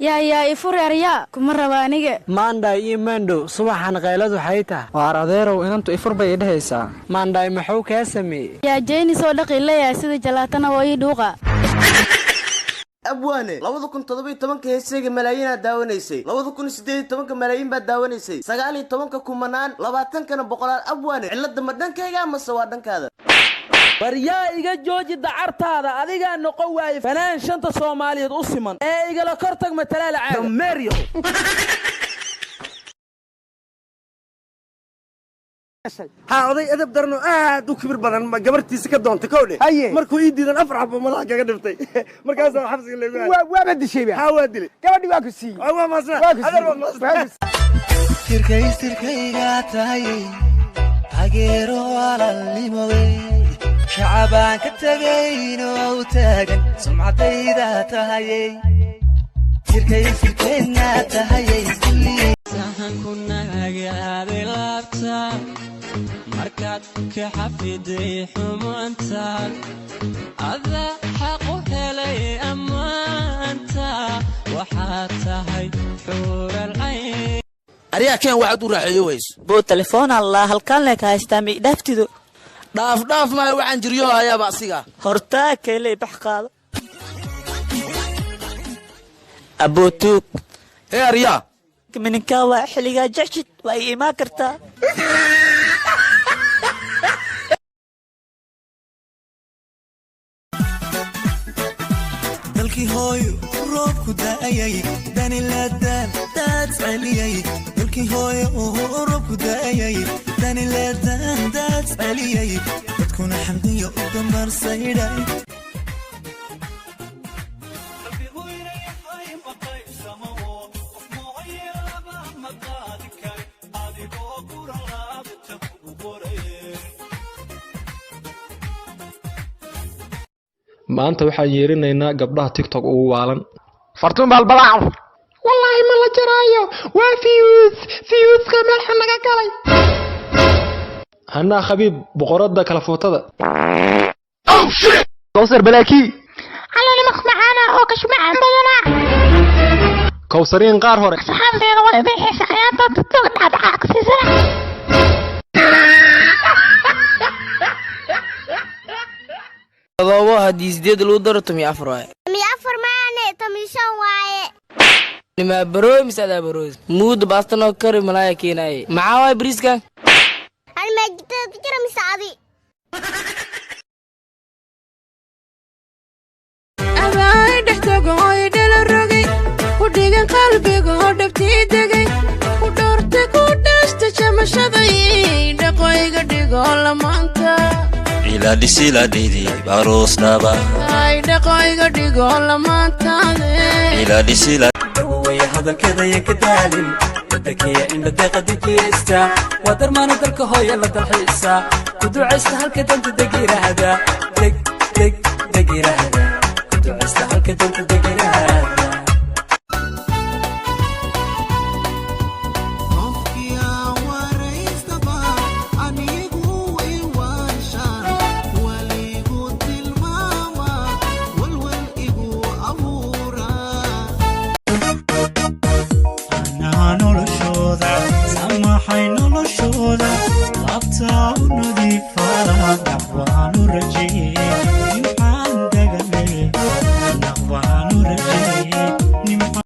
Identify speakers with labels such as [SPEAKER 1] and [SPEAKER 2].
[SPEAKER 1] Yaa yaa, ifureeryaa, kuma raba aniga.
[SPEAKER 2] Maandhaay iyo maandhow, subaxan qayladu waxay tahay?
[SPEAKER 3] Waar adeerow, inantu ifur bay idhahaysaa.
[SPEAKER 2] Maandhaay muxuu kaa sameeyey?
[SPEAKER 1] Yaa jeyni soo dhaqi leeyahay, sida jalaatana waa ii dhuuqa.
[SPEAKER 4] Abwaane, 2017-ka heesayga malaayiinaad daawanaysay, 2018-ka malaayiin baad daawanaysay, 19-ka kumanaan, 20-kana boqolaal. Abwaane, cilladda ma dhankayga amase waa dhankaada?
[SPEAKER 5] War yaa iga jooji dacartaada. Adigaa noqon waaye fanaan shanta Soomaaliyeed u siman ee igala kor tag matalaala caaga meeryo.
[SPEAKER 6] Ha, oday edeb daranoo aad u kibir badan ma gabartiisa ka doontay kowdhe. Markuu ii diidan, afar xabo madaxa kaga dhiftay, markaasaa xabsiga lagu
[SPEAKER 7] Waaba dishayba.
[SPEAKER 6] Ha, waa dilay.
[SPEAKER 7] Gabadhi waa ku siiyey.
[SPEAKER 6] Waa maasna.
[SPEAKER 7] Waa ku
[SPEAKER 6] adeer waa
[SPEAKER 7] siiyey.
[SPEAKER 6] Maasna.
[SPEAKER 7] Waa ku
[SPEAKER 8] Tirkaystirkayga tahay, taageero walaalnimowey, shacabaan ka tegayno u taagan sumcadayda tahayey, tirkaystirkeenna tahayey.
[SPEAKER 9] Sahanku nagaaday laabta markaad ka xafiday xumaanta, ada xaq u helay ammaanta, waxaad tahay xuural cayn.
[SPEAKER 5] Aryaa keen, waxaad u raaxeeyo wayso.
[SPEAKER 10] Buu telefoon allah halkaan lee ka haystaa, ma idhaaftido?
[SPEAKER 5] Dhaaf dhaaf maayo, waxaan jiryo hayaaba asiga.
[SPEAKER 10] Hortaa keeley, bax qaado abootuug.
[SPEAKER 5] Hee aryaa.
[SPEAKER 10] Mininkaa waa xilligaa jecshid, waa ii imaan kartaa.
[SPEAKER 8] Dalkii hooyo roobku da'ayay, danilaadaan daad celiyay. Dalkii hooyo roobku da'ayay, danilaadaan daad celiyay, dadkuna xamdiyo u dambarsaydhay.
[SPEAKER 11] Maanta waxaan yeerinaynaa gabdhaha TikTok ugu waalan.
[SPEAKER 7] Fartuun balbalaac, wallaahi ma la jaraayo, waa fiyuus, fiyuuska meel xun naga galay.
[SPEAKER 11] Hanaa Khabiib, boqoradda kala footada.
[SPEAKER 7] Kowsar Balaaki.
[SPEAKER 12] Calalimaq macaana oo kashmacaan badana.
[SPEAKER 11] Kowsariin qaar hore.
[SPEAKER 12] Saxaabteeda waa idin xiisa ayaanta TikTok dhacdhaca ku siisana.
[SPEAKER 5] 7 haddii 8 lagu daro 14 waaye.
[SPEAKER 12] 14 maane, 15 waaye.
[SPEAKER 5] Nimaa barooy mise adaa barooy muuda baastanoo kari malaaya keenaaye, maxaa waay bariiskan?
[SPEAKER 12] Ani maa jikada ku jira mise adi?
[SPEAKER 13] Abaay dhextago oy dhala rogay ku dhigan qalbiga oo dhabtii degay, ku dhoortay, ku dhaastay jamashaday, dhaqoyga dhigo lamaanta. Ay, dhaqoyga dhigo lamaantaade.
[SPEAKER 9] Dawawaya hadalkeedaya ka daalin wadankiya indha deeqa dejiyeysta, waa darmaana dalka hooya la dalxiisa, ku ducaysta halka danta deg yiraahda, deg deg deg yiraahda, ku ducaysta halka danta.